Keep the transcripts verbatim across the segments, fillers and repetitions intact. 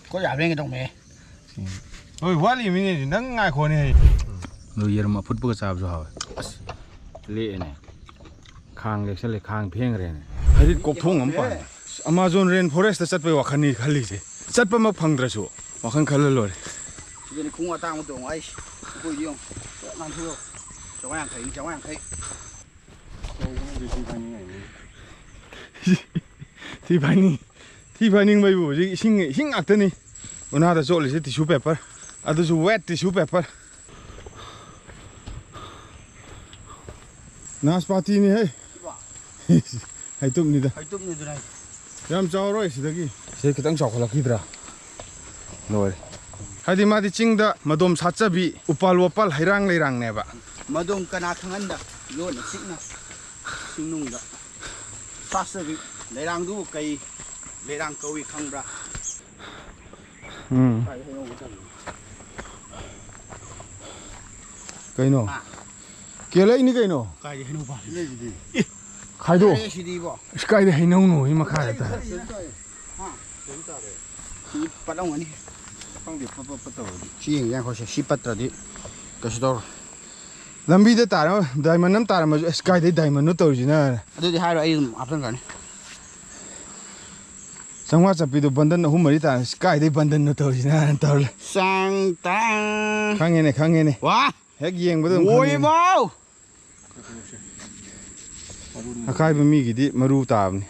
Code ꯌꯥꯕ꯭ꯔꯥ ꯌꯦꯡꯒꯦ ꯇꯧꯅꯦ꯫ ꯍꯣꯏ, ꯋꯥꯠꯂꯤ ꯃꯤꯅꯦ, ꯅꯪ ꯉꯥꯏꯈꯣꯅꯦ꯫ ꯑꯗꯨ ꯌꯦꯔꯨꯝ ꯑꯐꯨꯠꯄꯒ ꯆꯥꯕꯁꯨ ꯍꯥꯎꯋꯦ꯫ ꯑꯁ, ꯂꯦꯛꯑꯦꯅꯦ꯫ ꯈꯥꯡ ꯂꯦꯛꯁꯜꯂꯦ, ꯈꯥꯡ ꯐꯦꯡꯈ꯭ꯔꯦꯅꯦ꯫ ꯍꯥꯏꯗꯤ ꯀꯣꯛꯊꯣꯡ ꯑꯃ ꯄꯥꯟ꯫ ꯑꯃꯥꯖꯣꯟ ꯔꯦꯟ ꯐꯣꯔꯦꯁꯇ ꯆꯠꯄꯒꯤ ꯋꯥꯈꯜꯅꯤ ꯈꯜꯂꯤꯁꯦ꯫ ꯆꯠꯄꯃꯛ ꯐꯪꯗ꯭ꯔꯁꯨ ꯋꯥꯈꯜ ꯈꯜꯂ ꯂꯣꯏꯔꯦ꯫ ꯁꯤꯗꯅꯤ ꯈꯣꯡꯎꯞ ꯑꯇꯥꯡꯕ ꯇꯣꯡꯉꯣ ꯍꯥꯏꯁꯦ꯫ ꯑꯩꯈꯣꯏꯗꯤ ꯌꯦꯡꯉꯨ, ꯐꯖꯅ ꯅꯥꯟꯊꯣꯛꯑꯦ꯫ ꯆꯥꯝꯃꯉꯥ ꯌꯥꯡꯈꯩꯅꯤ, ꯆꯥꯝꯃꯉꯥ ꯌꯥꯡꯈꯩ꯫ ꯊꯤ ꯐꯥꯏꯅꯤꯡ, ꯊꯤ ꯐꯥꯏꯅꯤꯡꯕꯩꯕꯨ ꯍꯧꯖꯤꯛ ꯏꯁꯤꯡ, ꯏꯁꯤꯡ ꯉꯥꯛꯇꯅꯤ꯫ ꯎꯅꯥꯗ ꯆꯣꯠꯂꯤꯁꯦ ꯇꯤꯁꯨ ꯄꯦꯄꯔ, ꯑꯗꯨꯁꯨ ꯋꯦꯠ ꯇꯤꯁꯨ ꯄꯦꯄꯔ꯫ ꯅꯥꯁꯄꯥꯇꯤꯅꯤ ꯍꯦ꯫ ꯍꯩꯇꯨꯞꯅꯤꯗ꯫ ꯍꯩꯇꯨꯞꯅꯤꯗꯨꯅ ꯍꯥꯏꯁꯦ꯫ ꯌꯥꯝ ꯆꯥꯎꯔꯣꯏ ꯁꯤꯗꯒꯤ꯫ ꯁꯤꯗꯩ ꯈꯤꯇꯪ ꯆꯥꯎꯈꯠꯂꯛꯈꯤꯗ꯭ꯔꯥ? ꯂꯣꯏꯔꯦ꯫ ꯍꯥꯏꯗꯤ ꯃꯥꯗꯤ ꯆꯤꯡꯗ ꯃꯗꯣꯝ ꯁꯥꯠꯆꯕꯤ, ꯎꯄꯥꯜ ꯋꯥꯄꯥꯜ, ꯍꯩꯔꯥꯡ ꯂꯩꯔꯥꯡꯅꯦꯕ꯫ ꯃꯗꯣꯝ ꯀꯅꯥ ꯈꯪꯍꯟꯗ ꯂꯣꯟꯅ ꯆꯤꯛꯅ ꯁꯤꯡꯅꯨꯡꯗ ꯁꯥꯠꯆꯕꯤ ꯂꯩꯔꯥꯡꯗꯨꯕꯨ ꯀꯩ ꯂꯩꯔꯥꯡ ꯀꯧꯏ ꯈꯪꯕ꯭ꯔꯥ? ꯎꯝ꯫ ꯀꯥꯏꯗ ꯍꯩꯅꯧ ꯑꯃ ꯊꯝꯃꯤ? ꯀꯩꯅꯣ? ꯍꯥ? ꯀꯦꯜꯂꯛꯏꯅꯤ ꯀꯩꯅꯣ? ꯀꯥꯏꯗ ꯍꯩꯅꯧ ꯄꯥꯜꯂꯤ? ꯂꯩꯁꯤꯗꯤ꯫ ꯈꯥꯏꯗꯣꯛ꯫ ꯀꯥꯏꯗ ꯁꯤꯗꯤꯕꯣ? ꯑꯁ, ꯀꯥꯏꯗ ꯍꯩꯅꯧꯅꯣ? ꯍꯤ ꯃꯈꯥꯗ ꯇꯥꯏ꯫ ꯍꯥ? ꯁꯤ ꯄꯠꯂꯝꯒꯅꯤ꯫ ꯈꯪꯗꯦ, ꯄꯠ, ꯄꯠ, ꯄꯠ ꯇꯧꯔꯗꯤ꯫ ꯁꯤ ꯌꯦꯡꯒꯦ ꯉꯥꯏꯈꯣ ꯁꯦ꯫ ꯁꯤ ꯄꯠꯇ꯭ꯔꯗꯤ ꯀꯩꯁꯨ ꯇꯧꯔꯣꯏ꯫ ꯂꯝꯕꯤꯗ ꯇꯥꯔ-, ꯗꯥꯏꯃꯟ ꯑꯃ ꯇꯥꯔꯝꯃꯁꯨ, "ꯑꯁ, ꯀꯥꯏꯗꯩ ꯗꯥꯏꯃꯟꯅꯣ ꯇꯧꯔꯤꯁꯤꯅ?" ꯑꯗꯨꯗꯤ ꯍꯥꯏꯔꯣꯏ, ꯑꯩ ꯑꯗꯨꯝ ꯍꯥꯞꯆꯤꯟꯈ꯭ꯔꯅꯤ꯫ ꯆꯥꯝꯃꯉꯥ ꯆꯠꯄꯤꯗꯣ ꯕꯟꯗꯟ ꯑꯍꯨꯝ ꯃꯔꯤ ꯇꯥꯔꯦ꯫ "ꯑꯁ, ꯀꯥꯏꯗꯩ ꯕꯟꯗꯟꯅꯣ ꯇꯧꯔꯤꯁꯤꯅ?" ꯇꯧꯔ ꯂꯩ꯫ ꯆꯥꯡ ꯇꯥꯡ꯫ ꯈꯪꯉꯦꯅꯦ, ꯈꯪꯉꯦꯅꯦ꯫ ꯋꯥ! ꯍꯦꯛ ꯌꯦꯡꯕꯗ ꯑꯗꯨꯝ ꯈꯪꯉꯦꯅꯦ꯫ ꯃꯣꯏꯃꯥꯎ! ꯑꯀꯥꯏꯕ ꯃꯤꯒꯤꯗꯤ ꯃꯔꯨ ꯇꯥꯕꯅꯤ꯫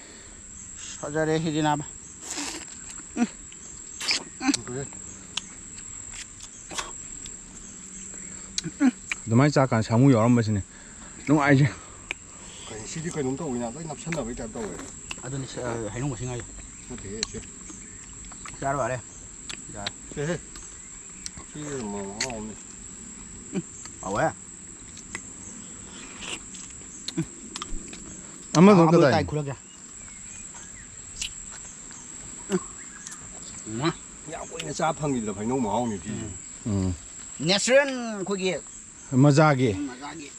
ꯐꯖꯔꯦ ꯁꯤꯗꯤ ꯅꯥꯕ꯫ ꯑꯗꯨꯃꯥꯏꯅ ꯆꯥꯀꯥꯟꯗ ꯁꯥꯃꯨ ꯌꯥꯎꯔꯝꯕꯁꯤꯅꯦ ꯅꯨꯡꯉꯥꯏꯁꯦ꯫ ꯀꯩꯅꯣ, ꯁꯤꯗꯤ ꯀꯩꯅꯣꯝ ꯇꯧꯋꯤꯅ, ꯂꯣꯏ ꯅꯞꯁꯟꯅꯕꯩ ꯇꯥꯏꯞ ꯇꯧꯋꯦ꯫ ꯑꯗꯨꯅꯤ, ꯑ, ꯍꯩꯅꯧ ꯃꯁꯤꯡ ꯍꯥꯏꯁꯦ꯫ ꯅꯠꯇꯦꯍꯦ, ꯁꯤ꯫ ꯆꯥꯔꯣ ꯌꯥꯔꯦ꯫ ꯌꯥꯔꯦ꯫ ꯁꯦꯍꯦ꯫ ꯁꯤ ꯃꯍꯥꯎ ꯑꯃꯅꯤ꯫ ꯎꯝ, ꯍꯥꯎꯋꯦ꯫ ꯑꯃꯗꯣ ꯑꯍꯥꯟꯕ ꯀꯗꯥꯏ? ꯇꯥꯏ ꯈꯨꯂꯛꯁꯦ꯫ ꯎꯝ꯫ ꯌꯥꯝ ꯀꯨꯏꯅ ꯆꯥ ꯐꯪꯈꯤꯗ꯭ꯔꯕ ꯍꯩꯅꯧ ꯃꯍꯥꯎꯅꯤ ꯁꯤꯁꯦ꯫ ꯎꯝ꯫ ꯅꯦꯆꯔꯦꯜ ꯑꯩꯈꯣꯏꯒꯤ ꯃꯖꯥꯒꯤ꯫ ꯎꯝ, ꯃꯖꯥꯒꯤ꯫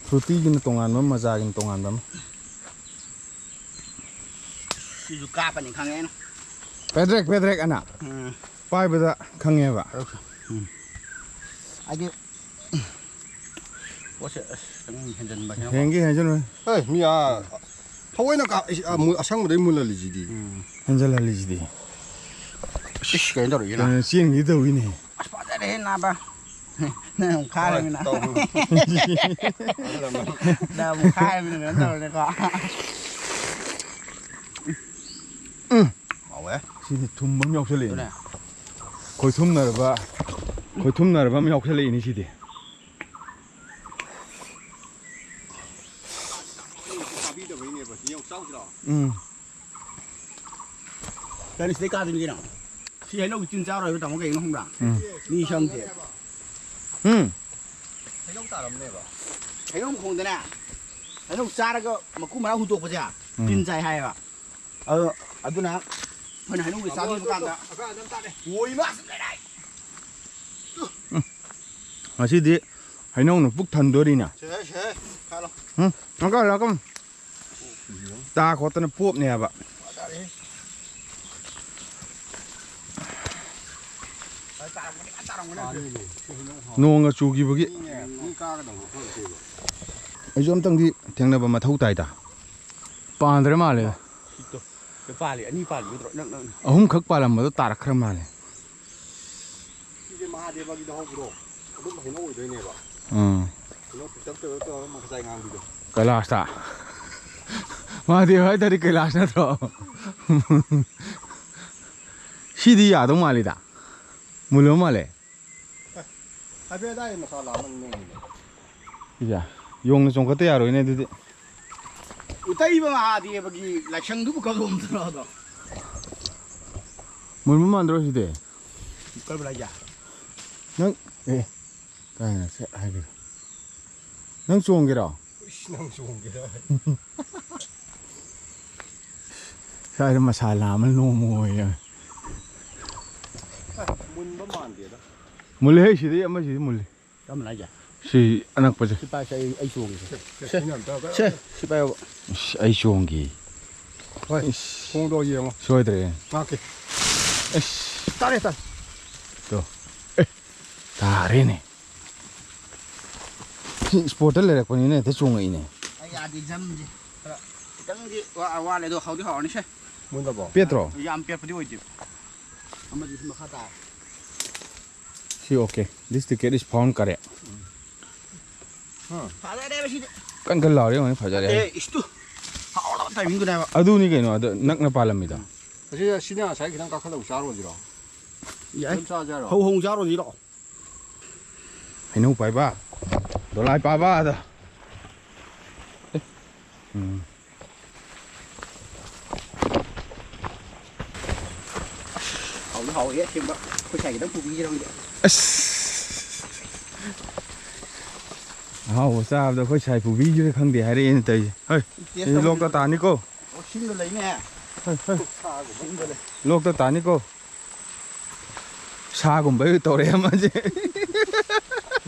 ꯐ꯭ꯔꯨꯇꯤꯒꯤꯅ ꯇꯣꯉꯥꯟꯕ ꯑꯃ, ꯃꯖꯥꯒꯤꯅ ꯇꯣꯉꯥꯟꯕ ꯑꯃ꯫ ꯁꯤꯁꯨ ꯀꯥꯞꯄꯅꯤ ꯈꯪꯉꯦ ꯑꯩꯅ꯫ ꯄꯦꯗ꯭ꯔꯦꯛ ꯄꯦꯗ꯭ꯔꯦꯛ ꯑꯅ ꯎꯝ꯫ ꯄꯥꯏꯕꯗ ꯈꯪꯉꯦꯕ꯫ ꯎꯝ꯫ ꯍꯥꯏꯗꯤ ꯄꯣꯠꯁꯦ ꯑꯁ ꯈꯤꯇꯪ ꯍꯦꯟꯖꯟꯕ ꯍꯦꯟꯅ ꯍꯦꯟꯒꯦ ꯍꯦꯟꯖꯟꯅꯣꯏ꯫ ꯑꯦ, ꯃꯤ ꯑꯥ ꯊꯑꯣꯏꯅ ꯀꯥ-, ꯑꯁ-, ꯑꯥ, ꯃꯨ-, ꯑꯁꯪꯕꯗꯩ ꯃꯨꯜꯍꯜꯂꯤꯁꯤꯗꯤ꯫ ꯎꯝ꯫ ꯍꯦꯟꯖꯜꯍꯜꯂꯤꯁꯤꯗꯤ꯫ ꯏꯁ, ꯀꯩꯅꯣ ꯇꯧꯔꯛꯏꯅ꯫ ꯀꯩꯅꯣ ꯆꯦꯟꯒꯦ ꯇꯧꯋꯤꯅꯦ꯫ ꯑꯁ, ꯐꯖꯔꯦꯍꯦ, ꯅꯥꯕ꯫ ꯅꯪ ꯑꯃꯨꯛ ꯈꯥꯏꯔꯃꯤꯅ꯫ ꯍꯣꯏ, ꯇꯧ꯫ ꯅꯪ ꯑꯃꯨꯛ ꯈꯥꯏꯔꯃꯤꯅ ꯀꯩꯅꯣ ꯇꯧꯔꯅꯤꯀꯣ꯫ ꯎꯝ꯫ ꯍꯥꯎꯋꯦ꯫ ꯁꯤꯗꯤ ꯊꯨꯝꯕ ꯑꯃ ꯌꯥꯎꯁꯜꯂꯛꯑꯦ꯫ ꯑꯗꯨꯅꯦ꯫ ꯈꯣꯏꯊꯨꯝꯅꯔꯕ, ꯈꯣꯏꯊꯨꯝꯅꯔꯕ ꯑꯃ ꯌꯥꯎꯁꯜꯂꯛꯏꯅꯦ ꯁꯤꯗꯤ꯫ ꯎꯝ꯫ ꯀꯩꯅꯣ ꯁꯤꯗꯩ ꯀꯥꯗꯣꯏꯅꯤ ꯀꯩꯅꯣ꯫ ꯁꯤ ꯍꯩꯅꯧꯒꯤ ꯇꯤꯟ ꯆꯥꯔꯣꯏꯕ ꯇꯥꯃꯣ, ꯀꯩꯒꯤꯅꯣ ꯈꯪꯕ꯭ꯔꯥ? ꯎꯝ꯫ ꯃꯤ ꯁꯪꯗꯦ꯫ ꯎꯝ꯫ ꯍꯩꯅꯧ ꯇꯥꯔꯝꯅꯦꯕ꯫ ꯍꯩꯅꯧ ꯃꯈꯣꯡꯗꯅꯦ, ꯍꯩꯅꯧ ꯆꯥꯔꯒ ꯃꯀꯨ ꯃꯔꯥ ꯍꯨꯟꯗꯣꯛꯄꯁꯦ ꯎꯝ꯫ ꯇꯤꯟ ꯆꯥꯏ ꯍꯥꯏꯌꯦꯕ꯫ ꯑꯗꯣ, ꯑꯗꯨꯅ ꯑꯩꯈꯣꯏꯅ ꯍꯩꯅꯧꯁꯦ ꯆꯥꯕꯤꯕ ꯀꯥꯟꯗ ꯑꯣꯏꯃ ꯁꯨꯝ ꯂꯩꯔꯦ꯫ ꯉꯁꯤꯗꯤ ꯍꯩꯅꯧꯅ ꯄꯨꯛ ꯊꯟꯗꯣꯔꯤꯅ꯫ ꯁꯦ, ꯁꯦ, ꯈꯥꯂꯣ꯫ ꯎꯝ, ꯂꯥꯛꯀꯅꯨ, ꯂꯥꯛꯀꯅꯨ꯫ ꯇꯥ ꯈꯣꯠꯇꯅ ꯄꯣꯞꯅꯦꯕ꯫ ꯐꯖꯔꯦ꯫ ꯐꯖ ꯇꯥꯔꯝꯒꯅꯤ, ꯐꯖ ꯇꯥꯔꯝꯒꯅꯤ꯫ ꯅꯣꯡꯒ ꯆꯨꯈꯤꯕꯒꯤ꯫ ꯃꯤꯅꯦ, ꯃꯤ ꯀꯥꯒꯗꯕ ꯃꯐꯝ ꯅꯠꯇꯦꯕ꯫ ꯑꯩꯁꯨ ꯑꯝꯇꯪꯗꯤ ꯊꯦꯡꯅꯕ ꯃꯊꯧ ꯇꯥꯏꯗ꯫ ꯄꯥꯟꯗ꯭ꯔ ꯃꯥꯜꯂꯦ꯫ ꯁꯤꯠꯇꯣ꯫ ꯄꯥꯜꯂꯤ, ꯑꯅꯤ ꯄꯥꯜꯂꯤ ꯎꯗ꯭ꯔꯣ? ꯅꯛ ꯅꯛꯅ꯫ ꯑꯍꯨꯝꯈꯛ ꯄꯥꯜꯂꯝꯕꯗꯣ ꯇꯥꯔꯛꯈ꯭ꯔ ꯃꯥꯜꯂꯦ꯫ ꯁꯤꯁꯦ ꯃꯍꯥꯗꯦꯕꯒꯤꯗ ꯍꯧꯕ꯭ꯔꯣ? ꯑꯗꯨꯝ ꯍꯩꯅꯧ ꯑꯣꯏꯗꯣꯏꯅꯦꯕ꯫ ꯎꯝ꯫ ꯀꯩꯅꯣ ꯄꯤꯛꯇꯛ ꯇꯧꯔ ꯇꯧꯔꯒ ꯉꯁꯥꯏ ꯉꯥꯡꯕꯤꯗꯣ꯫ ꯀꯩꯂꯥꯁꯇ꯫ ꯃꯍꯥꯗꯦꯕ ꯍꯥꯏ ꯇꯥꯔꯗꯤ ꯀꯩꯂꯥꯁ ꯅꯠꯇ꯭ꯔꯣ? ꯁꯤꯗꯤ ꯌꯥꯗꯧ ꯃꯥꯜꯂꯤꯗ꯫ ꯃꯨꯜꯂꯕ ꯃꯥꯜꯂꯦ꯫ ꯍꯥꯏꯐꯦꯠ ꯑꯗꯥꯏ ꯃꯁꯥ ꯂꯥꯛꯑꯝꯃꯅꯤ ꯅꯣꯡꯃꯗꯤ꯫ ꯏꯌꯥ, ꯌꯣꯡꯅ ꯆꯣꯡꯈꯠꯇ ꯌꯥꯔꯣꯏꯅꯦ ꯑꯗꯨꯗꯤ꯫ ꯎꯇꯩꯕ ꯃꯍꯥꯗꯦꯕꯒꯤ ꯂꯥꯏꯁꯪꯗꯨꯕꯨ ꯀꯗꯣꯝꯗꯅꯣ ꯑꯗꯣ? ꯃꯨꯟꯕ ꯃꯥꯟꯗ꯭ꯔꯣ ꯁꯤꯗꯤ? ꯀꯔꯝꯕ ꯂꯥꯏꯖꯥ? ꯅꯪ, ꯑꯦ, ꯀꯥꯏꯅ ꯁꯦ ꯍꯥꯏꯕꯤꯔꯣ꯫ ꯅꯪ ꯆꯣꯡꯒꯦꯔꯣ? ꯏꯁ, ꯅꯪ ꯆꯣꯡꯒꯦꯔꯥ? ꯁ꯭ꯋꯥꯏꯗ ꯃꯁꯥ ꯂꯥꯝꯃ ꯅꯣꯡꯃ ꯑꯣꯏꯌꯦ꯫ ꯑꯁ, ꯃꯨꯟꯕ ꯃꯥꯟꯗꯦꯗ꯫ ꯃꯨꯜꯂꯦꯍꯦ, ꯁꯤꯗꯩ ꯑꯃꯁꯤꯗꯤ ꯃꯨꯜꯂꯤ꯫ ꯀꯔꯝꯕꯅ ꯍꯥꯏꯁꯦ? ꯁꯤ ꯑꯅꯛꯄꯁꯦ꯫ ꯁꯤ ꯄꯥꯏꯁꯦ, ꯑꯩ, ꯑꯩ ꯆꯣꯡꯒꯦ꯫ ꯁꯦ, ꯁꯦ, ꯁꯤꯅ ꯑꯝꯇ ꯁꯦ, ꯁꯤ ꯄꯥꯏꯌꯣꯕ꯫ ꯏꯁ, ꯑꯩ ꯆꯣꯡꯒꯦ꯫ ꯍꯣꯏ, ꯏꯁ, ꯊꯣꯡꯗꯣ ꯌꯦꯡꯉꯣ꯫ ꯁꯣꯏꯗ꯭ꯔꯦ꯫ ꯉꯥꯛꯀꯦ꯫ ꯑꯁ꯫ ꯇꯥꯔꯦ, ꯇꯥꯔꯦ꯫ ꯇꯣ꯫ ꯑꯦ꯫ ꯇꯥꯔꯦꯅꯦ꯫ ꯁꯤ ꯏꯁꯄꯣꯔꯠꯇ ꯂꯩꯔꯛꯄꯅꯤꯅ ꯍꯦꯛꯇ ꯆꯣꯡꯉꯛꯏꯅꯦ꯫ ꯑꯩ ꯌꯥꯗꯦ, ꯖꯝꯁꯦ꯫ ꯈꯔ ꯈꯤꯇꯪꯗꯤ ꯋꯥ-, ꯋꯥꯠꯂꯦ, ꯑꯗꯣ ꯍꯥꯎꯗꯤ ꯍꯥꯎꯔꯅꯤꯁꯦ꯫ ꯃꯨꯟꯗꯕꯣ? ꯄꯦꯠꯇ꯭ꯔꯣ? ꯌꯥꯝ ꯄꯦꯠꯄꯗꯤ ꯑꯣꯏꯗꯦ꯫ ꯑꯃꯗꯤ ꯁꯤ ꯃꯈꯥ ꯇꯥꯔꯦ꯫ ꯁꯤ okay. This ticket is found correct. ꯎꯝ꯫ ꯐꯖꯔꯦꯕ ꯁꯤꯗꯤ꯫ ꯀꯟ ꯀꯟ ꯂꯥꯎꯔꯦ ꯌꯦꯡꯉꯣꯅꯦ, ꯐꯖꯔꯦ꯫ ꯑꯦ, ꯏꯁꯇꯨ꯫ ꯍꯥꯎꯔꯕ timingꯗꯨꯅꯦꯕ꯫ ꯑꯗꯨꯅꯤ ꯀꯩꯅꯣ, ꯑꯗ ꯅꯛꯅ ꯄꯥꯜꯂꯝꯃꯤꯗꯣ꯫ ꯑꯁꯤ, ꯁꯤꯅ ꯉꯁꯥꯏ ꯈꯤꯇꯪ ꯀꯥꯈꯠꯂꯒ ꯆꯥꯔꯨꯔꯁꯤꯔꯣ? ꯌꯥꯏ꯫ ꯑꯗꯨꯝ ꯆꯥꯁꯦ ꯍꯥꯏꯔꯣ? ꯍꯧ ꯍꯧ ꯆꯥꯔꯨꯁꯤ ꯂꯥꯛꯑꯣ꯫ ꯍꯩꯅꯧ ꯄꯥꯏꯕ, ꯗꯣꯂꯥꯏ ꯄꯥꯕ ꯑꯗꯣ꯫ ꯑꯦ꯫ ꯎꯝ꯫ ꯍꯥꯎꯗꯤ ꯍꯥꯎꯋꯦ ꯑꯁꯦꯡꯕ꯫ ꯑꯩꯈꯣꯏ ꯁꯥꯏ ꯈꯤꯇꯪ ꯄꯨꯕꯤꯁꯤꯔ ꯈꯪꯗꯦ꯫ ꯑꯁ꯫ ꯑꯍꯥꯎꯕ ꯆꯥꯕꯗ ꯑꯩꯈꯣꯏ ꯁꯥꯏ ꯄꯨꯕꯤꯁꯤꯔ ꯈꯪꯗꯦ ꯍꯥꯏꯔꯛꯑꯦꯅ ꯇꯧꯔꯤꯁꯦ꯫ ꯍꯣꯏ꯫ Taste ꯁꯤꯗꯤ ꯇꯧꯕ ꯂꯣꯛꯇ ꯇꯥꯅꯤꯀꯣ꯫ ꯑꯣ, ꯁꯤꯡꯗ ꯂꯩꯅꯦ꯫ ꯍꯣꯏ, ꯍꯣꯏ꯫ ꯁꯤꯡꯗ ꯂꯩ꯫ ꯂꯣꯛꯇ ꯇꯥꯅꯤꯀꯣ꯫ ꯁꯥꯒꯨꯝꯕ ꯇꯧꯔꯛꯑꯦ ꯑꯃꯁꯦ꯫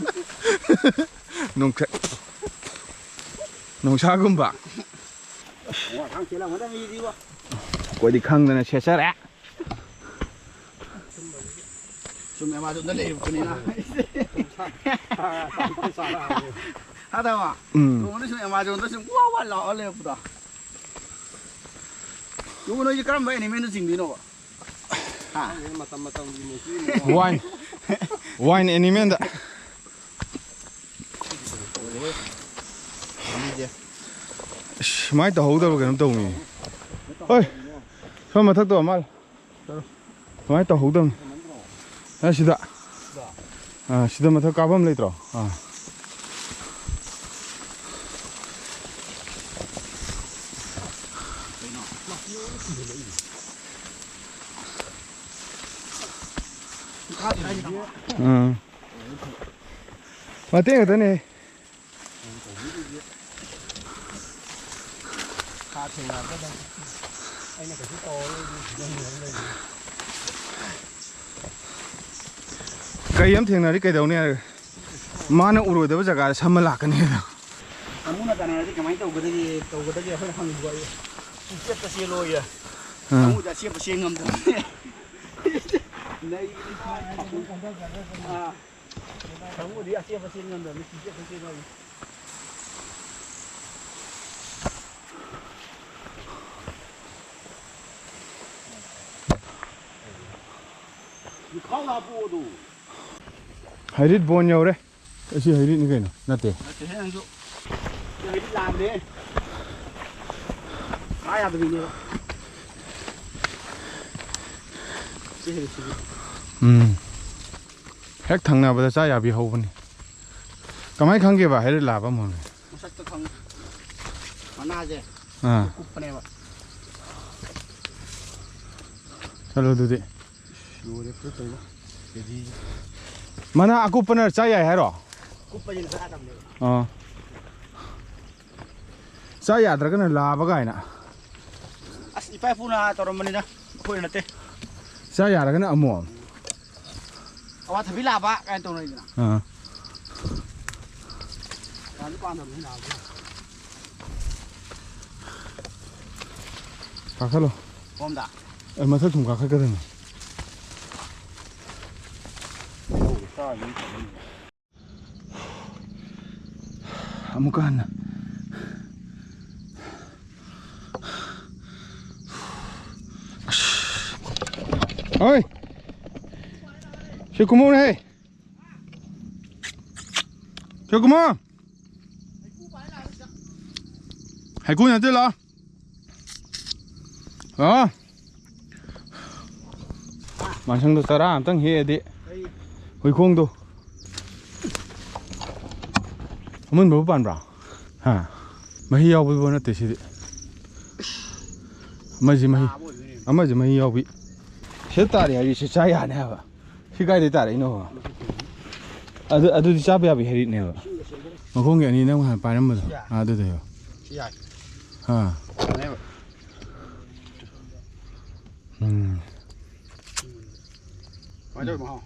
ꯅꯨꯡꯁꯥ-, ꯅꯨꯡꯁꯥꯒꯨꯝꯕ꯫ ꯋꯥ ꯊꯥꯡ ꯆꯦꯜꯂꯝꯒꯗꯕ ꯃꯤꯗꯤꯕꯣ꯫ ꯑꯩꯈꯣꯏꯗꯤ ꯈꯪꯗꯅ ꯁꯦꯠꯆꯔꯦ꯫ ꯁꯨꯝ Amazonꯗ ꯂꯩꯔꯛꯄꯅꯤꯅ꯫ ꯍꯥꯗꯕ? ꯎꯝ꯫ ꯅꯣꯡꯃꯗ ꯁꯨꯝ Amazonꯗ ꯁꯨꯝ ꯋꯥ ꯋꯥ ꯂꯥꯎꯔ ꯂꯩꯔꯛꯄꯗꯣ꯫ ꯅꯣꯡꯃ ꯅꯣꯏꯁꯦ ꯀꯔꯝꯕ animalꯗ ꯆꯤꯡꯗꯣꯏꯅꯣꯕ? ꯍꯥ? ꯈꯪꯗꯦ, ꯃꯇꯝ ꯃꯇꯝꯒꯤ ꯃꯇꯨꯡ ꯏꯟꯅ꯫ Wine꯫ Wine animalꯗ꯫ ꯂꯣꯏꯔꯦꯍꯦ꯫ ꯂꯝꯕꯤꯁꯦ꯫ ꯑꯁ, ꯁꯨꯃꯥꯏꯅ ꯇꯧꯍꯧꯗꯕ ꯀꯩꯅꯣꯝ ꯇꯧꯅꯤ꯫ ꯍꯣꯏ꯫ ꯁꯣꯝ ꯃꯊꯛꯇꯣ ꯃꯥꯜꯂꯦ꯫ ꯁꯨꯃꯥꯏꯅ ꯇꯧꯍꯧꯗꯕꯅꯤ꯫ ꯑ, ꯁꯤꯗ꯫ ꯑ, ꯁꯤꯗ ꯃꯊꯛ ꯀꯥꯐꯝ ꯂꯩꯇ꯭ꯔꯣ? ꯑ꯫ ꯎꯝ꯫ ꯃꯇꯦꯛ ꯈꯛꯇꯅꯦ꯫ ꯁꯥ ꯊꯦꯡꯅꯕꯗ ꯑꯗꯨꯝ ꯑꯩꯅ ꯀꯩꯁꯨ ꯇꯧꯔꯔꯣꯏ, ꯑꯗꯨꯝ ꯁꯤꯗ ꯍꯤꯡꯉꯒ ꯂꯩꯔꯅꯤ꯫ ꯀꯩ ꯑꯃ ꯊꯦꯡꯅꯔꯗꯤ ꯀꯩꯗꯧꯅꯤ ꯍꯥꯏꯔꯒ, ꯃꯥꯅ ꯎꯔꯣꯏꯗꯕ ꯖꯒꯥꯗ ꯁꯝꯃ ꯂꯥꯛꯀꯅꯤ ꯍꯥꯏꯗꯣ꯫ ꯁꯥꯃꯨꯅ ꯇꯥꯟꯅꯔꯗꯤ ꯀꯃꯥꯏꯅ ꯇꯧꯒꯗꯒꯦ, ꯇꯧꯒꯗꯒꯦ ꯑꯩꯈꯣꯏꯅ ꯍꯪꯕ꯫ ꯆꯦꯞꯇ ꯆꯦꯜꯂꯣꯌꯦ꯫ ꯑꯥ꯫ ꯈꯪꯉꯨꯗ ꯑꯆꯦꯞꯄ ꯆꯦꯟ ꯉꯝꯗꯕꯅꯦ꯫ ꯅꯩꯕꯅꯤ꯫ ꯑꯥ꯫ ꯈꯪꯉꯨꯗꯤ ꯑꯆꯦꯞꯄ ꯆꯦꯟ ꯉꯝꯗꯕꯅꯤ꯫ ꯆꯦꯞꯇ ꯆꯦꯜꯂꯣꯌꯦ꯫ ꯈꯥꯎ ꯍꯥꯞꯄꯣ ꯑꯗꯨ꯫ ꯍꯩꯔꯤꯠ ꯕꯣꯟ ꯌꯧꯔꯦ꯫ ꯑꯁꯤ ꯍꯩꯔꯤꯠꯅꯤ ꯀꯩꯅꯣ? ꯅꯠꯇꯦ꯫ ꯅꯠꯇꯦꯍꯦ ꯅꯪꯁꯨ꯫ ꯁꯤ ꯍꯩꯔꯤꯠ ꯂꯥꯝꯃꯦ꯫ ꯆꯥ ꯌꯥꯗꯕꯤꯅꯦꯕ꯫ ꯁꯤ ꯍꯩꯔꯤꯠꯁꯤꯗꯤ꯫ ꯎꯝ꯫ ꯍꯦꯛ ꯊꯪꯅꯕꯗ ꯆꯥ ꯌꯥꯕꯤ ꯍꯧꯕꯅꯤ꯫ ꯀꯃꯥꯏ ꯈꯪꯒꯦꯕ ꯍꯩꯔꯤꯠ ꯂꯥꯕ ꯑꯃ ꯍꯧꯔꯦ? ꯃꯁꯛꯇ ꯈꯪꯉꯤ꯫ ꯃꯅꯥꯁꯦ ꯑꯥ꯫ ꯀꯨꯞꯄꯅꯦꯕ꯫ ꯆꯠꯂꯣ ꯑꯗꯨꯗꯤ꯫ ꯂꯣꯏꯔꯦ ꯐꯨꯔꯤꯠ ꯇꯧꯔꯤꯕ꯫ ꯀꯦꯖꯤ꯫ ꯃꯅꯥ ꯑꯀꯨꯞꯄꯅ ꯆꯥ ꯌꯥꯏ ꯍꯥꯏꯔꯣ? ꯀꯨꯞꯄꯁꯤꯅ ꯆꯥ ꯌꯥꯗꯕꯅꯦꯕ꯫ ꯑꯥ꯫ ꯆꯥ ꯌꯥꯗ꯭ꯔꯒꯅ ꯂꯥꯕ ꯀꯥꯏꯅ꯫ ꯑꯁ ꯏꯄꯥ ꯏꯄꯨꯅ ꯇꯧꯔꯝꯕꯅꯤꯗ ꯑꯩꯈꯣꯏꯅ ꯅꯠꯇꯦ꯫ ꯆꯥ ꯌꯥꯔꯒꯅ ꯑꯃꯣꯝ꯫ ꯑꯋꯥꯊꯕꯤ ꯂꯥꯕ ꯀꯥꯏꯅ ꯇꯧꯅꯩꯗꯅ꯫ ꯑꯥ꯫ ꯄꯥꯟꯁꯨ ꯄꯥꯟꯗꯕꯅꯤ ꯂꯥꯕꯁꯦ꯫ ꯀꯥꯈꯠꯂꯣ꯫ ꯁꯣꯝꯗ꯫ ꯑꯦ, ꯃꯊꯛ ꯁꯨꯝ ꯀꯥꯈꯠꯀꯗꯕꯅꯤ꯫ ꯑꯃꯨꯛꯀ ꯍꯟꯅ꯫ ꯑꯁ꯫ ꯍꯣꯏ꯫ ꯁꯤ ꯀꯨꯝꯃꯧꯅꯦ ꯍꯦ꯫ ꯁꯤ ꯀꯨꯝꯃꯣ꯫ ꯍꯩꯀꯨ ꯅꯠꯇꯦ, ꯂꯥꯛꯑꯣ꯫ ꯑ꯫ ꯃꯥꯟꯁꯪꯗꯣ ꯆꯔꯥ ꯑꯝꯇꯪ ꯍꯦꯛꯑꯗꯤ꯫ ꯍꯨꯏꯈꯣꯡꯗꯣ꯫ ꯑꯃꯨꯟꯕꯕꯨ ꯄꯥꯟꯕ꯭ꯔꯥ? ꯍꯥ? ꯃꯍꯤ ꯌꯥꯎꯕꯗꯨꯕꯨ ꯅꯠꯇꯦ ꯁꯤꯗꯤ꯫ ꯑꯃꯁꯤ ꯃꯍꯤ, ꯑꯃꯁꯤ ꯃꯍꯤ ꯌꯥꯎꯕꯤ꯫ ꯁꯤꯗ ꯇꯥꯔꯦ ꯍꯥꯏꯔꯤꯁꯦ ꯆꯥ ꯌꯥꯅꯤ ꯍꯥꯏꯕ꯫ ꯁꯤ ꯀꯥꯏꯗꯩ ꯇꯥꯔꯛꯏꯅꯣꯕ? ꯑꯗꯨ, ꯑꯗꯨꯗꯤ ꯆꯥꯕ ꯌꯥꯕꯤ ꯍꯩꯔꯤꯠꯅꯦꯕ꯫ ꯃꯈꯣꯡꯒꯤ ꯑꯅꯤ ꯅꯪ ꯍꯥꯟꯅ ꯄꯥꯏꯔꯝꯕꯗꯣ꯫ ꯁꯤ ꯌꯥꯏ꯫ ꯑꯥ, ꯑꯗꯨꯗꯩꯔꯣ? ꯁꯤ ꯌꯥꯏ꯫ ꯑꯥ꯫ ꯌꯥꯅꯦꯕ꯫ ꯎꯝ꯫ ꯀꯃꯥꯏ ꯇꯧꯋꯤ ꯃꯍꯥꯎ?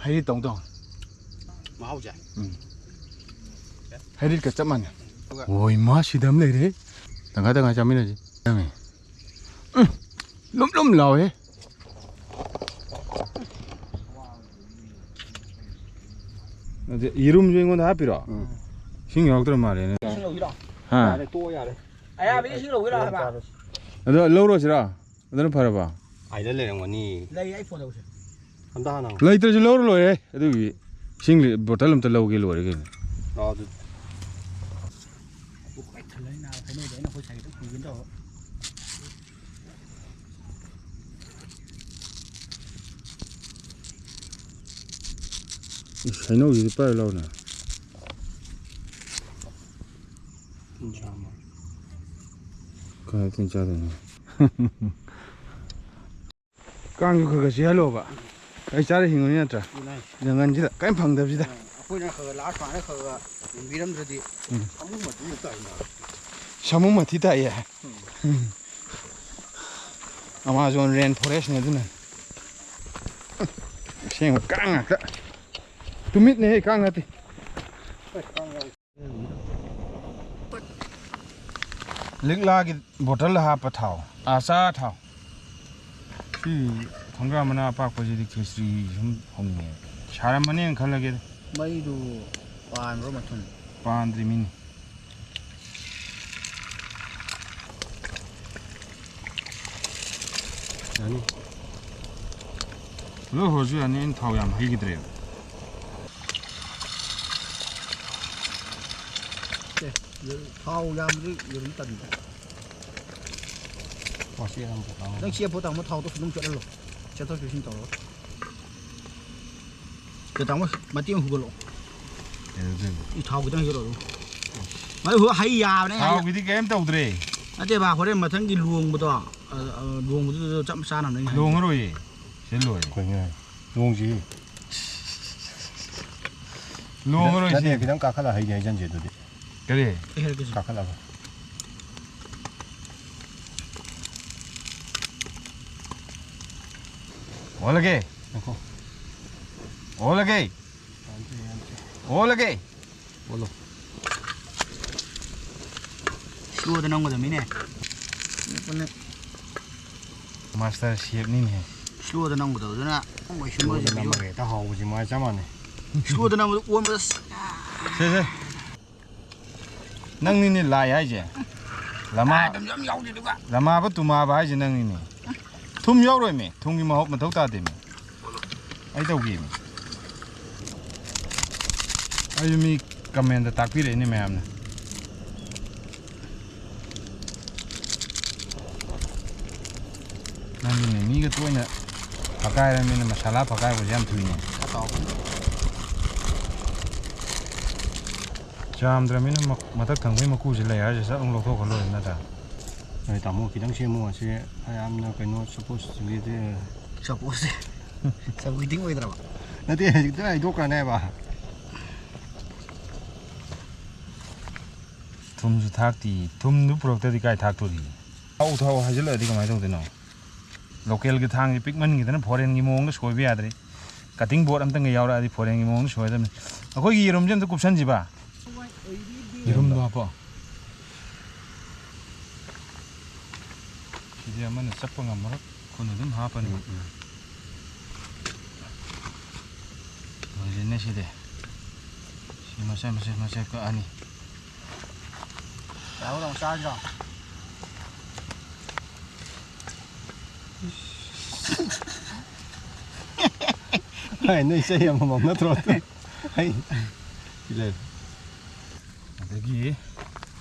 ꯍꯩꯔꯤꯠ ꯇꯧ ꯇꯧ꯫ ꯃꯍꯥꯎꯁꯦ? ꯎꯝ꯫ ꯍꯩꯔꯤꯠꯀ ꯆꯞ ꯃꯥꯟꯅꯩ꯫ ꯑꯗꯨꯒ ꯑꯣꯏ ꯃꯥ, ꯁꯤꯗ ꯑꯃ ꯂꯩꯔꯦ꯫ ꯇꯪꯈꯥꯏ ꯇꯪꯈꯥꯏ ꯆꯥꯃꯤꯟꯅꯁꯤ꯫ ꯎꯝ, ꯂꯨꯝ ꯂꯨꯝ ꯂꯥꯎꯋꯦ꯫ ꯑꯗꯨ ꯌꯦꯔꯨꯝꯁꯨ ꯑꯩꯉꯣꯟꯗ ꯍꯥꯞꯄꯤꯔꯣ? ꯎꯝ꯫ ꯏꯁꯤꯡ ꯌꯥꯎꯗ꯭ꯔ ꯃꯥꯜꯂꯦꯅꯦ꯫ ꯏꯁꯤꯡ ꯂꯧꯒꯤꯔꯣ? ꯍꯥ? ꯌꯥꯔꯦ, ꯇꯣꯛꯑꯣ, ꯌꯥꯔꯦ꯫ ꯑꯌꯥꯕꯗꯤ ꯏꯁꯤꯡ ꯂꯧꯒꯤꯔꯣ ꯍꯥꯏꯕ? ꯑꯗꯣ ꯂꯧꯔꯣꯁꯤꯔꯣ? ꯑꯗꯨꯅ ꯐꯔꯕ? ꯑꯥꯏꯗ ꯂꯩꯔꯝꯒꯅꯤ꯫ ꯂꯩ, ꯑꯩ ꯐꯣꯟ ꯇꯧꯁꯦ꯫ ꯑꯝꯇ ꯍꯥꯟꯅ ꯍꯪꯉꯣ꯫ ꯂꯩꯇ꯭ꯔꯁꯨ ꯂꯧꯔ ꯂꯣꯏꯔꯦ꯫ ꯑꯗꯨꯒꯤ ꯏꯁꯤꯡ ꯕꯣꯇꯜ ꯑꯝꯇ ꯂꯧꯒꯦ ꯂꯣꯏꯔꯦ ꯀꯩꯅꯣ꯫ ꯂꯥꯛꯑꯣ ꯑꯗꯨꯗꯤ꯫ ꯄꯨꯛ ꯄꯤꯛ ꯊꯜꯂꯦ ꯅꯥꯕ, ꯍꯩꯅꯧꯗꯣ ꯑꯩꯅ ꯑꯩꯈꯣꯏ ꯁꯥꯏꯒꯤꯗ ꯄꯨꯒꯦ ꯇꯧꯔꯒ꯫ ꯏꯁ, ꯍꯩꯅꯧꯁꯤꯗꯤ ꯄꯥꯏꯔꯨ ꯂꯥꯎꯅꯦ꯫ ꯇꯤꯟ ꯆꯥꯝꯃ꯫ ꯀꯥꯏ ꯇꯤꯟ ꯆꯥꯗꯣꯏꯅꯣ? ꯀꯥꯡꯁꯨ ꯈꯔ ꯈꯔ ꯆꯤꯛꯍꯜꯂꯣꯕ꯫ ꯑꯩ ꯆꯥꯔ ꯍꯤꯡꯉꯨꯅꯤ ꯅꯠꯇ꯭ꯔꯥ? ꯑꯗꯨꯅ ꯍꯥꯏꯁꯦ꯫ ꯖꯪꯒꯜꯁꯤꯗ ꯀꯔꯤꯝ ꯐꯪꯗꯕꯁꯤꯗ꯫ ꯑꯩꯈꯣꯏꯅ ꯈꯔ ꯈꯔ ꯂꯥꯛꯑ ꯁꯨꯃꯥꯏꯅ ꯈꯔ ꯈꯔ ꯌꯦꯡꯕꯤꯔꯝꯗ꯭ꯔꯗꯤ ꯎꯝ꯫ ꯁꯥꯃꯨ ꯃꯇꯨ ꯇꯥꯏꯅ꯫ ꯁꯥꯃꯨ ꯃꯊꯤ ꯇꯥꯏꯌꯦ꯫ ꯎꯝ꯫ ꯑꯃꯥꯖꯣꯟ ꯔꯦꯟ ꯐꯣꯔꯦꯁꯅꯦ ꯑꯗꯨꯅ꯫ ꯑꯁꯦꯡꯕ ꯀꯥꯡ ꯉꯥꯛꯇ꯫ ꯇꯨꯃꯤꯠꯅꯦꯍꯦ, ꯀꯥꯡ ꯅꯠꯇꯦ꯫ ꯂꯤꯛꯂꯥꯒꯤ ꯕꯣꯇꯜꯗ ꯍꯥꯞꯄ ꯊꯥꯎ, ꯑꯆꯥ ꯊꯥꯎ꯫ ꯁꯤ ꯊꯣꯡꯒꯥ ꯃꯅꯥ ꯑꯄꯥꯛꯄꯁꯤꯗꯤ ꯈꯦꯆ꯭ꯔꯤ ꯁꯨꯝ ꯍꯧꯅꯤꯡꯉꯦ꯫ ꯁꯥꯔꯝꯃꯅꯦꯅ ꯈꯜꯂꯒꯦꯗ꯫ ꯃꯩꯗꯨ ꯄꯥꯟꯕ꯭ꯔꯣ ꯃꯊꯨꯝ? ꯄꯥꯟꯗ꯭ꯔꯤ ꯃꯤꯅꯤ꯫ ꯌꯥꯅꯤ꯫ ꯄꯨꯂꯞ ꯍꯧꯔꯁꯨ ꯌꯥꯅꯤ, ꯑꯩꯅ ꯊꯥꯎ ꯌꯥꯝ ꯍꯩꯈꯤꯗ꯭ꯔꯦꯕ꯫ ꯑꯦ, ꯊꯥꯎ ꯌꯥꯝꯕꯗꯤ ꯌꯦꯔꯨꯝ ꯇꯟꯗ꯭ꯔꯣ? ꯃꯁꯤ ꯌꯥꯝ ꯄꯨꯊꯥꯡ꯫ ꯅꯪ ꯆꯦꯞꯄꯣ ꯇꯥꯃꯣ, ꯊꯥꯎꯗꯣ ꯐꯖꯅ ꯆꯣꯠꯍꯜꯂꯣ꯫ ꯆꯦꯞꯊꯣꯛ ꯆꯦꯞꯁꯤꯟ ꯇꯧꯔꯒ꯫ ꯀꯩ ꯇꯥꯃꯣ, ꯃꯇꯦꯛ ꯑꯃ ꯍꯨꯒꯠꯂꯛꯑꯣ꯫ ꯀꯩꯗꯧꯗꯣꯏꯕ? ꯏ ꯊꯥꯎ ꯈꯤꯇꯪ ꯍꯩꯖꯤꯜꯂꯣ ꯑꯗꯨꯝ꯫ ꯃꯗꯨ ꯍꯨ-, ꯍꯩ ꯌꯥꯕꯅꯦ, ꯍꯩ ꯌꯥ-, ꯊꯥꯎꯒꯤꯗꯤ ꯀꯩꯝ ꯇꯧꯗ꯭ꯔꯦ꯫ ꯅꯠꯇꯦꯕ, ꯍꯣꯔꯦꯟ ꯃꯊꯪꯒꯤ ꯂꯨꯍꯣꯡꯕꯗꯣ, ꯑ, ꯑ, ꯂꯨꯍꯣꯡꯕꯗꯨꯗ ꯆꯞ ꯆꯥꯅꯕꯅꯦ ꯑꯩꯅ ꯍꯥꯏꯁꯦ꯫ ꯂꯨꯍꯣꯡꯉꯔꯣꯏꯌꯦ꯫ ꯁꯤ ꯂꯣꯏꯔꯦ꯫ ꯀꯩꯅꯣ ꯍꯥꯏ-, ꯂꯨꯍꯣꯡꯁꯤ꯫ ꯂꯨꯍꯣꯡꯉꯔꯣꯏꯁꯤ꯫ ꯅꯠꯇꯦ, ꯈꯤꯇꯪ ꯀꯥꯈꯠꯂ ꯍꯩꯒꯦ ꯍꯩꯖꯟꯁꯦ ꯑꯗꯨꯗꯤ꯫ ꯀꯔꯤ? ꯑꯩ ꯍꯥꯏꯔꯛꯀꯦꯁꯦ꯫ ꯀꯥꯈꯠꯂꯒ꯫ ꯑꯣꯜꯂꯒꯦ꯫ ꯉꯥꯏꯈꯣ꯫ ꯑꯣꯜꯂꯒꯦ꯫ ꯌꯥꯗ꯭ꯔꯦ, ꯌꯥꯗ꯭ꯔꯦ꯫ ꯑꯣꯜꯂꯒꯦ꯫ ꯑꯣꯜꯂꯣ꯫ ꯁ꯭ꯂꯣꯗ ꯅꯝꯒꯗꯕꯅꯤꯅꯦ꯫ ꯃꯥꯁꯇꯔ ꯁꯦꯞꯅꯤꯅꯦ꯫ ꯏꯁꯂꯣꯗ ꯅꯝꯒꯗꯕꯗꯨꯅ ꯃꯣꯏ ꯁꯨꯝꯕꯁꯦ ꯏꯁꯂꯣꯗ ꯅꯝꯃꯒ ꯍꯦꯛꯇ ꯍꯥꯎꯕꯁꯤ ꯃꯥ ꯆꯞ ꯃꯥꯟꯅꯩ꯫ ꯏꯁꯂꯣꯗ ꯅꯝꯕꯗꯨ ꯑꯣꯟꯕꯗ ꯑꯁ꯫ ꯁꯦ, ꯁꯦ꯫ ꯅꯪꯅꯤꯅꯦ ꯂꯥꯏ ꯍꯥꯏꯁꯦ꯫ ꯂꯃꯥ-, ꯑꯗꯨꯝ ꯌꯥꯝ ꯌꯥꯎꯗꯦ ꯑꯗꯨꯒ꯫ ꯂꯃꯥꯕ ꯇꯨꯃꯥꯕ ꯍꯥꯏꯁꯦ ꯅꯪꯅꯤꯅꯦ꯫ ꯊꯨꯝ ꯌꯥꯎꯔꯣꯏꯃꯦ꯫ ꯊꯨꯝꯒꯤ ꯃꯍꯥꯎ ꯃꯊꯧ ꯇꯥꯗꯦꯃꯦ꯫ ꯑꯩ ꯇꯧꯒꯦꯃꯦ꯫ ꯑꯩꯁꯨ ꯃꯤ ꯀꯃꯦꯟꯗ ꯇꯥꯛꯄꯤꯔꯛꯏꯅꯦ ꯃꯌꯥꯝꯅ꯫ ꯅꯪꯒꯤꯅꯦ ꯃꯤꯒ ꯇꯣꯏꯅ ꯐꯀꯥꯏꯔꯃꯤꯅ ꯃꯁꯥꯂꯥ ꯐꯀꯥꯏꯕꯁꯦ ꯌꯥꯝ ꯊꯨꯏꯅꯦ꯫ ꯆꯥꯝꯗ꯭ꯔꯃꯤꯅ ꯃ-, ꯃꯊꯛ ꯊꯪꯕꯒꯤ ꯃꯀꯨꯁꯦ ꯂꯩ ꯍꯥꯏꯔꯁꯦ ꯆꯠ ꯑꯃꯨꯛ ꯂꯧꯊꯣꯛꯈ꯭ꯔ ꯂꯣꯏꯔꯦ ꯅꯠꯇ꯭ꯔꯥ? ꯍꯣꯏ ꯇꯥꯃꯣ, ꯈꯤꯇꯪ ꯁꯦꯝꯃꯣ꯫ ꯑꯁꯤ ꯌꯥꯝꯅ ꯀꯩꯅꯣ ꯁꯄꯣꯁ ꯁꯄꯣꯁꯁꯦ꯫ ꯁꯄꯣꯁꯇꯤꯡ ꯑꯣꯏꯗ꯭ꯔꯕ? ꯅꯠꯇꯦ, ꯍꯧꯖꯤꯛꯇ ꯍꯥꯏꯗꯣꯛꯈ꯭ꯔꯅꯦꯕ꯫ ꯊꯨꯝꯁꯨ ꯊꯥꯛꯇꯤ꯫ ꯊꯨꯝꯗꯨ ꯄꯨꯔꯛꯇꯗꯤ ꯀꯥꯏ ꯊꯥꯛꯇꯣꯔꯤ? ꯊꯥꯎ ꯊꯥꯎ ꯍꯥꯏꯖꯤꯜꯂꯛꯑꯗꯤ ꯀꯃꯥꯏꯅ ꯇꯧꯗꯣꯏꯅꯣ? ꯂꯣꯀꯦꯜꯒꯤ ꯊꯥꯡꯁꯤ ꯄꯤꯛꯃꯟꯈꯤꯗꯅ ꯐꯣꯔꯦꯟꯒꯤ ꯃꯑꯣꯡꯗ ꯁꯣꯏꯕ ꯌꯥꯗ꯭ꯔꯦ꯫ ꯀꯇꯤꯡ ꯕꯣꯔꯗ ꯑꯝꯇꯪꯒ ꯌꯥꯎꯔꯛꯑꯗꯤ ꯐꯣꯔꯦꯟꯒꯤ ꯃꯑꯣꯡꯗ ꯁꯣꯏꯗꯕꯅꯤ꯫ ꯑꯩꯈꯣꯏꯒꯤ ꯌꯦꯔꯨꯝꯁꯦ ꯑꯝꯇ ꯀꯨꯞꯁꯟꯁꯤꯕ꯫ ꯌꯦꯔꯨꯝꯗꯣ ꯍꯥꯞꯄꯣ꯫ ꯁꯤꯗꯤ ꯑꯃꯅ ꯆꯞꯄ ꯉꯝꯃꯔꯣꯏ꯫ ꯈꯨꯠꯅ ꯑꯗꯨꯝ ꯍꯥꯞꯄꯅꯤ꯫ ꯎꯝ, ꯎꯝ꯫ ꯂꯣꯏꯔꯦꯅꯦ ꯁꯤꯗꯤ꯫ ꯁꯤ ꯃꯆꯦꯠ ꯃꯆꯦꯠ ꯃꯆꯦꯠ ꯀꯛꯑꯅꯤ꯫ ꯂꯥꯛꯑꯣ, ꯂꯥꯛꯑꯣ, ꯆꯥꯔꯁꯤ ꯂꯥꯛꯑꯣ꯫ ꯍꯥꯏ, ꯅꯣꯏ ꯆꯍꯤ ꯑꯃꯃꯝ ꯅꯠꯇ꯭ꯔꯣ? ꯑꯩ ꯁꯤ ꯂꯩꯔꯦ꯫ ꯑꯗꯒꯤ,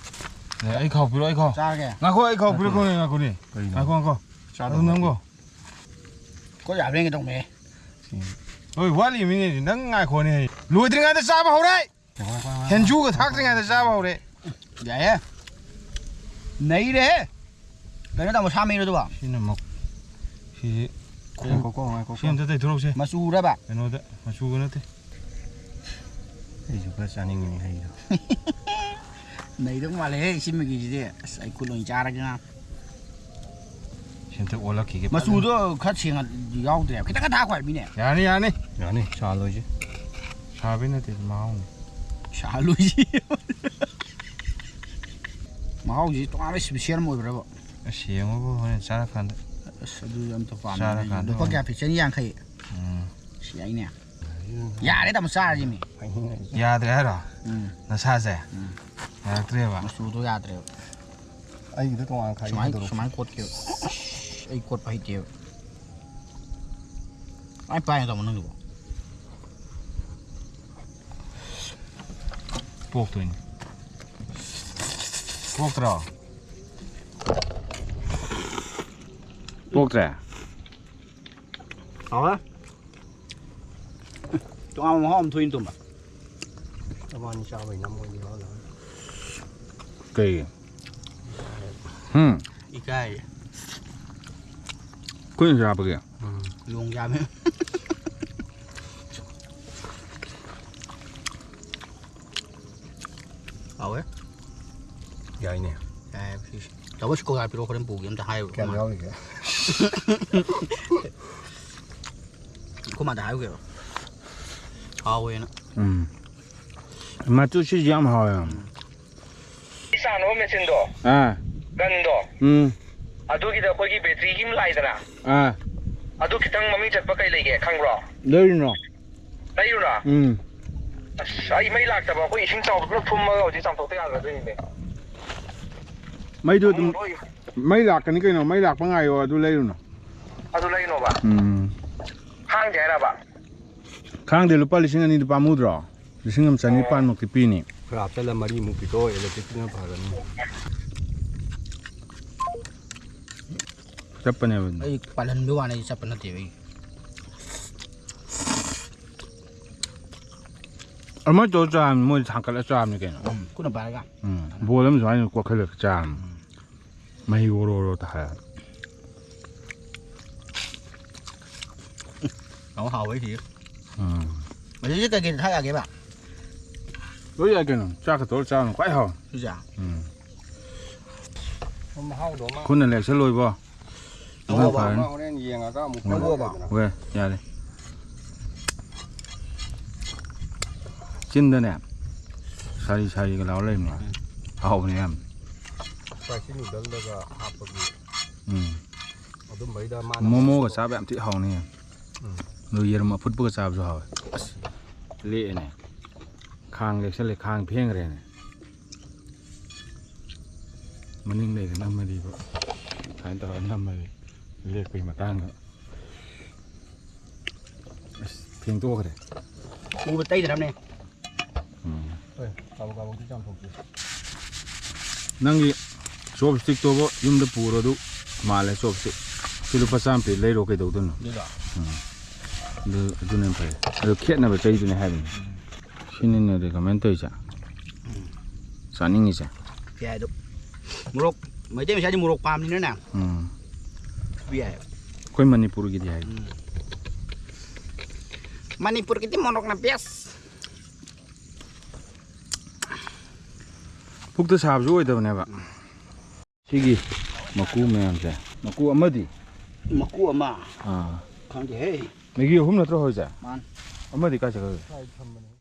ꯑꯦ, ꯑꯩ ꯈꯥꯎ ꯄꯤꯔꯣ, ꯑꯩ ꯈꯥꯎ꯫ ꯆꯥꯔꯒꯦ꯫ ꯉꯥꯏꯈꯣ, ꯑꯩ ꯈꯥꯎ ꯄꯤꯔꯣ, ꯉꯥꯏꯈꯣ꯫ ꯉꯥꯏꯈꯣꯅꯦ, ꯉꯥꯏꯈꯣꯅꯦ꯫ ꯀꯩꯅꯣ? ꯉꯥꯏꯈꯣ, ꯉꯥꯏꯈꯣ꯫ ꯆꯥꯗꯧ ꯑꯗꯨꯝ ꯅꯝꯈꯣ꯫ ꯈꯣꯏ ꯌꯥꯕ꯭ꯔꯥ ꯌꯦꯡꯒꯦ ꯇꯧꯕꯅꯦ꯫ ꯁꯤ꯫ ꯍꯣꯏ, ꯋꯥꯠꯂꯤ ꯃꯤꯅꯦ, ꯅꯪ ꯉꯥꯏꯈꯣꯅꯦ꯫ ꯂꯣꯏꯗ꯭ꯔꯤꯉꯩꯗ ꯆꯥꯕ ꯍꯧꯔꯦ꯫ ꯉꯥꯏꯈꯣ, ꯉꯥꯏꯈꯣ, ꯉꯥꯏꯈꯣ꯫ ꯍꯦꯟꯖꯨꯒ ꯊꯥꯛꯇ꯭ꯔꯤꯉꯩꯗ ꯆꯥꯕ ꯍꯧꯔꯦ꯫ ꯌꯥꯏꯌꯦ꯫ ꯅꯩꯔꯦꯍꯦ꯫ ꯀꯩꯅꯣ ꯇꯥꯃꯣ, ꯁꯥ ꯃꯩꯔꯣ ꯑꯗꯨꯕꯣ? ꯁꯤꯅ ꯃꯛ-, ꯁꯤ ꯉꯥꯏꯈꯣꯀꯣ, ꯉꯥꯏꯈꯣꯀꯣ꯫ ꯁꯤ ꯑꯝꯇ ꯇꯩꯊꯣꯛꯂꯛꯁꯦ꯫ ꯃꯆꯨꯔꯕ? ꯀꯩꯅꯣꯗ, ꯃꯆꯨꯒ ꯅꯠꯇꯦ꯫ ꯑꯩꯁꯨ ꯈꯔ ꯆꯥꯅꯤꯡꯉꯤꯅꯦ ꯍꯩꯗꯣ꯫ ꯅꯩꯗꯧ ꯃꯥꯜꯂꯦꯍꯦ ꯁꯤ ꯃꯤꯒꯤꯁꯤꯗꯤ꯫ ꯑꯁ, ꯑꯩ ꯈꯨꯠ ꯑꯣꯏꯅ ꯆꯥꯔꯒꯦ ꯉꯥ꯫ ꯁꯤ ꯑꯝꯇ ꯑꯣꯜꯂꯛꯈꯤꯒꯦ ꯐꯖꯅ꯫ ꯃꯆꯨꯗꯣ ꯈꯔ ꯁꯦꯡꯅ ꯌꯥꯎꯗ꯭ꯔꯦ꯫ ꯈꯤꯇꯪ ꯈꯛ ꯊꯥꯛꯈꯣ ꯍꯥꯏꯕꯅꯤꯅꯦ꯫ ꯌꯥꯅꯤ, ꯌꯥꯅꯤ꯫ ꯌꯥꯅꯤ, ꯁꯥ ꯂꯣꯏꯁꯤ꯫ ꯁꯥꯕꯩ ꯅꯠꯇꯦ, ꯃꯍꯥꯎꯅꯤ꯫ ꯁꯥ ꯂꯣꯏꯁꯤ꯫ ꯃꯍꯥꯎꯁꯤ ꯇꯣꯉꯥꯟꯕ ꯏꯁꯄꯤꯁꯦꯜ ꯑꯃ ꯑꯣꯏꯕ꯭ꯔꯕ? ꯑꯁ, ꯌꯦꯡꯉꯣꯕꯨ, ꯍꯣꯔꯦꯟ ꯆꯥꯔꯀꯥꯟꯗ꯫ ꯑꯁ, ꯑꯗꯨꯁꯨ ꯑꯝꯇ ꯄꯥꯝꯃꯦ꯫ ꯆꯥꯔꯀꯥꯟꯗ ꯂꯨꯄꯥ ꯑꯣꯏꯅ꯫ ꯀꯌꯥ ꯄꯤ? ꯆꯅꯤ ꯌꯥꯡꯈꯩ꯫ ꯎꯝ꯫ ꯁꯤ ꯌꯥꯏꯅꯦ꯫ ꯌꯥꯔꯦ, ꯇꯥꯃꯣ, ꯆꯥꯔꯁꯤ ꯃꯤ꯫ ꯌꯥꯗ꯭ꯔꯦ ꯍꯥꯏꯔꯣ? ꯎꯝ꯫ ꯅꯁꯥꯁꯦ? ꯎꯝ꯫ ꯌꯥꯔꯛꯇ꯭ꯔꯦꯕ? ꯃꯆꯨꯗꯣ ꯌꯥꯗ꯭ꯔꯦꯕ꯫ ꯑꯩꯒꯤꯗꯣ ꯇꯣꯉꯥꯟꯅ ꯈꯥꯏꯒꯦ ꯁꯨꯃꯥꯏꯅ, ꯍꯥꯏꯗꯣꯔꯛꯑꯣ꯫ ꯁꯨꯃꯥꯏꯅ ꯀꯣꯠꯀꯦꯕ꯫ ꯑꯁ, ꯑꯩ ꯀꯣꯠꯄ ꯍꯩꯇꯦꯕ꯫ ꯀꯃꯥꯏ ꯄꯥꯏꯅꯣ, ꯇꯥꯃꯣ, ꯅꯪꯒꯤꯕꯣ? ꯄꯣꯛꯇꯣꯏꯅꯤ꯫ ꯄꯣꯛꯇ꯭ꯔꯣ? ꯄꯣꯛꯇ꯭ꯔꯦ? ꯍꯥꯎꯔꯦ꯫ ꯇꯣꯉꯥꯟꯕ ꯃꯍꯥꯎ ꯑꯃ ꯊꯣꯛꯏꯅ, ꯇꯣꯝꯕ꯫ ꯅꯕꯥꯅꯤ ꯆꯥꯕꯩ ꯅꯝꯃꯣꯏꯗꯤ ꯌꯥꯎꯍꯜꯂꯣ꯫ ꯀꯩꯒꯤ? ꯍꯨꯝ? ꯏꯀꯥꯏ꯫ ꯑꯩꯈꯣꯏꯅ ꯆꯥꯕꯒꯤ? ꯎꯝ, ꯌꯣꯡ ꯆꯥꯕ꯫ ꯍꯥꯎꯋꯦ꯫ ꯌꯥꯏꯅꯦ꯫ ꯌꯥꯏ, ꯁꯤꯁꯦ꯫ ꯇꯥꯃꯣ, ꯁꯤ ꯀꯣꯀꯥ ꯄꯤꯔꯛꯑꯣ, ꯍꯣꯔꯦꯟ ꯄꯨꯒꯦ ꯑꯝꯇ ꯍꯥꯏꯌꯨ꯫ ꯀꯌꯥꯝ ꯌꯥꯎꯔꯤꯒꯦ? ꯑꯩꯈꯣꯏ ꯃꯥꯗ ꯍꯥꯏꯔꯨꯒꯦꯕ꯫ ꯍꯥꯎꯋꯦꯅ꯫ ꯎꯝ꯫ ꯃꯇꯨ ꯁꯤꯁꯨ ꯌꯥꯝ ꯍꯥꯎꯋꯦ꯫ ꯎꯝ꯫ ꯆꯥꯅꯕ ꯃꯦꯆꯤꯟꯗꯣ, ꯑꯥ꯫ ꯒꯟꯗꯣ, ꯎꯝ꯫ ꯑꯗꯨꯒꯤꯗ ꯑꯩꯈꯣꯏꯒꯤ ꯕꯦꯇ꯭ꯔꯤꯒꯤ ꯑꯃ ꯂꯥꯛꯏꯗꯅ? ꯑꯥ꯫ ꯑꯗꯨ ꯈꯤꯇꯪ ꯃꯃꯤꯡ ꯆꯠꯄ ꯀꯩ ꯂꯩꯒꯦ, ꯈꯪꯕ꯭ꯔꯣ? ꯂꯩꯔꯨꯅꯣ꯫ ꯂꯩꯔꯨꯅꯣ? ꯎꯝ꯫ ꯑꯁ, ꯑꯩ ꯃꯩ ꯂꯥꯛꯇꯕ, ꯑꯩꯈꯣꯏ ꯏꯁꯤꯡ ꯆꯥꯎꯕ ꯄꯨꯂꯞ ꯊꯨꯝꯃꯒ ꯍꯧꯖꯤꯛ ꯆꯥꯝꯊꯣꯛꯇ ꯌꯥꯔꯣꯏꯗꯣꯏꯅꯤꯅꯦ꯫ ꯃꯩꯗꯨ ꯑꯗꯨꯝ, ꯑꯃꯨꯛ ꯂꯣꯏ꯫ ꯃꯩ ꯂꯥꯛꯀꯅꯤ ꯀꯩꯅꯣ, ꯃꯩ ꯂꯥꯛꯄ ꯉꯥꯏꯌꯣ, ꯑꯗꯨ ꯂꯩꯔꯨꯅꯣ꯫ ꯑꯗꯨ ꯂꯩꯅꯣꯕ? ꯎꯝ꯫ ꯈꯥꯡꯗꯦ ꯍꯥꯏꯔꯕ? ꯈꯥꯡꯗꯦ, ꯂꯨꯄꯥ ꯂꯤꯁꯤꯡ ꯑꯅꯤꯗꯨ ꯄꯥꯝꯃꯨꯗ꯭ꯔꯣ? ꯂꯤꯁꯤꯡ ꯑꯃ ꯆꯅꯤꯄꯥꯟꯃꯨꯛꯇꯤ ꯄꯤꯅꯤ꯫ ꯈꯔ ꯍꯥꯞꯆꯜꯂ ꯃꯔꯤꯃꯨꯛ ꯄꯤꯊꯣꯛꯑꯣ, electricꯅ ꯐꯔꯅꯤ꯫ ꯆꯠꯄꯅꯦꯕ ꯑꯗꯨꯝ꯫ ꯑꯩ ꯄꯥꯜꯍꯟꯕꯩ ꯋꯥꯅꯤ, ꯑꯩ ꯆꯠꯄ ꯅꯠꯇꯦꯕ ꯑꯩ꯫ ꯑꯗꯨꯃꯥꯏꯅ ꯇꯧꯔ ꯆꯥꯕꯅꯤ, ꯃꯣꯏ ꯊꯥꯡꯀꯠꯂ ꯆꯥꯕꯅꯤ ꯀꯩꯅꯣ꯫ ꯎꯝ, ꯈꯨꯠꯅ ꯄꯥꯏꯔꯒ꯫ ꯎꯝ, ꯕꯣꯜ ꯑꯃ ꯁꯨꯃꯥꯏꯅ ꯀꯣꯠꯈꯠꯂꯒ ꯆꯥꯕꯅꯤ꯫ ꯎꯝ꯫ ꯃꯍꯤ ꯑꯣꯔꯣ ꯑꯣꯔꯣ ꯇꯥꯔꯦ꯫ ꯍꯥꯎ ꯍꯥꯎꯋꯦ ꯁꯤ꯫ ꯎꯝ꯫ ꯃꯁꯤꯁꯦ ꯀꯩꯀꯩ ꯊꯥꯛ ꯌꯥꯒꯦꯕ? ꯂꯣꯏ ꯌꯥꯏ ꯀꯩꯅꯣ꯫ ꯆꯥꯛꯀ ꯇꯧꯔ ꯆꯥꯕꯅ ꯈ꯭ꯋꯥꯏ ꯍꯥꯎꯋꯦ꯫ ꯁꯤꯁꯦ? ꯎꯝ꯫ ꯃꯍꯥꯎꯗꯣ ꯑꯃ꯫ ꯈꯨꯠꯅ ꯂꯦꯛꯁꯜꯂꯣꯏꯕꯣ꯫ ꯑꯗꯨꯅ ꯉꯧꯕ꯫ ꯐꯔꯅꯤ꯫ ꯑꯃ ꯍꯣꯔꯦꯟ ꯌꯦꯡꯉꯒ ꯑꯃꯨꯛ ꯎꯝ꯫ ꯉꯧꯕ꯫ ꯐꯣꯠꯂꯒꯦꯗꯅ꯫ ꯍꯣꯏ, ꯌꯥꯔꯦ꯫ ꯆꯤꯟꯗꯅꯦ ꯁꯥꯔꯤ ꯁꯥꯔꯤꯒ ꯂꯥꯎꯔ ꯂꯩꯕꯅꯦ꯫ ꯎꯝ꯫ ꯍꯥꯎꯕꯅꯦ ꯌꯥꯝ꯫ ꯁ꯭ꯄꯥꯏꯁꯤ ꯅꯨꯗꯜꯗꯒ ꯍꯥꯞꯄꯒꯤ ꯎꯝ ꯑꯗꯨꯝꯕꯩꯗ ꯃꯥꯅ ꯃꯣꯃꯣꯒ ꯆꯥꯕ ꯌꯥꯝ ꯊꯤ ꯍꯥꯎꯅꯤ꯫ ꯎꯝ꯫ ꯑꯗꯨ ꯌꯦꯔꯨꯝ ꯑꯐꯨꯠꯄꯒ ꯆꯥꯕꯁꯨ ꯍꯥꯎꯋꯦ꯫ ꯑꯁ ꯂꯦꯛꯑꯦꯅꯦ꯫ ꯈꯥꯡ ꯂꯦꯛꯁꯜꯂꯦ, ꯈꯥꯡ ꯐꯦꯡꯈ꯭ꯔꯦꯅꯦ꯫ ꯃꯅꯤꯡ ꯂꯩꯔꯦ ꯅꯝꯃꯗꯤꯕ꯫ ꯁꯨꯃꯥꯏꯅ ꯇꯧꯔꯒ ꯅꯝꯃꯗꯤ ꯂꯦꯛꯄꯒꯤ ꯃꯇꯥꯡꯗ꯫ ꯑꯁ ꯐꯦꯡꯗꯣꯛꯈ꯭ꯔꯦ꯫ ꯎꯕ ꯇꯩꯗ꯭ꯔꯕꯅꯦ꯫ ꯎꯝ꯫ ꯍꯣꯏ, ꯀꯥꯕꯛ ꯀꯥꯕꯛꯇꯤ ꯆꯥꯝꯊꯣꯛꯀꯦ꯫ ꯅꯪꯒꯤ ꯆꯣꯞ ꯁ꯭ꯇꯤꯛꯇꯨꯕꯨ ꯌꯨꯝꯗ ꯄꯨꯔꯣ ꯑꯗꯨ ꯃꯥꯜꯂꯦ ꯆꯣꯞ ꯁ꯭ꯇꯤꯛ꯫ ꯁꯤ ꯂꯨꯄꯥ ꯆꯥꯝꯃ ꯄꯤ ꯂꯩꯔꯣ ꯀꯩꯗꯧꯗꯣꯏꯅꯣ? ꯑꯗꯨꯗꯣ ꯑꯗꯨ ꯑꯗꯨꯅ ꯐꯩ꯫ ꯑꯗꯨ ꯈꯦꯠꯅꯕ ꯆꯩꯗꯨꯅꯤ ꯍꯥꯏꯕꯅꯤ꯫ ꯁꯤꯅꯤꯅꯦ ꯔꯤꯀꯃꯦꯟ ꯇꯧꯔꯤꯁꯦ꯫ ꯆꯥꯅꯤꯡꯉꯤꯁꯦ꯫ ꯌꯥꯏ ꯑꯗꯨ꯫ ꯃꯣꯔꯣꯛ ꯃꯩꯇꯩ ꯃꯆꯥꯗꯤ ꯃꯣꯔꯣꯛ ꯄꯥꯝꯕꯅꯤꯅꯅꯦ꯫ ꯎꯝ꯫ ꯌꯥꯏ꯫ ꯑꯩꯈꯣꯏ ꯃꯅꯤꯄꯨꯔꯒꯤꯗꯤ ꯍꯥꯏ꯫ ꯃꯅꯤꯄꯨꯔꯒꯤꯗꯤ ꯃꯣꯔꯣꯛꯅ ꯕꯦꯁ꯫ ꯄꯨꯛꯇ ꯁꯥꯕꯁꯨ ꯑꯣꯏꯗꯕꯅꯦꯕ꯫ ꯁꯤꯒꯤ ꯃꯀꯨ ꯃꯌꯥꯝꯁꯦ꯫ ꯃꯀꯨ ꯑꯃꯗꯤ꯫ ꯃꯀꯨ ꯑꯃ꯫ ꯑꯥ꯫ ꯈꯪꯗꯦꯍꯦ꯫ ꯃꯦꯒꯤ ꯑꯍꯨꯝ ꯅꯠꯇ꯭ꯔꯣ ꯍꯧꯖꯤꯛ? ꯃꯥꯅꯤ꯫ ꯑꯃꯗꯤ ꯀꯥꯏ ꯆꯠꯈ꯭ꯔꯒꯦ? ꯁ꯭ꯋꯥꯏꯗ ꯊꯝꯕꯅꯦ꯫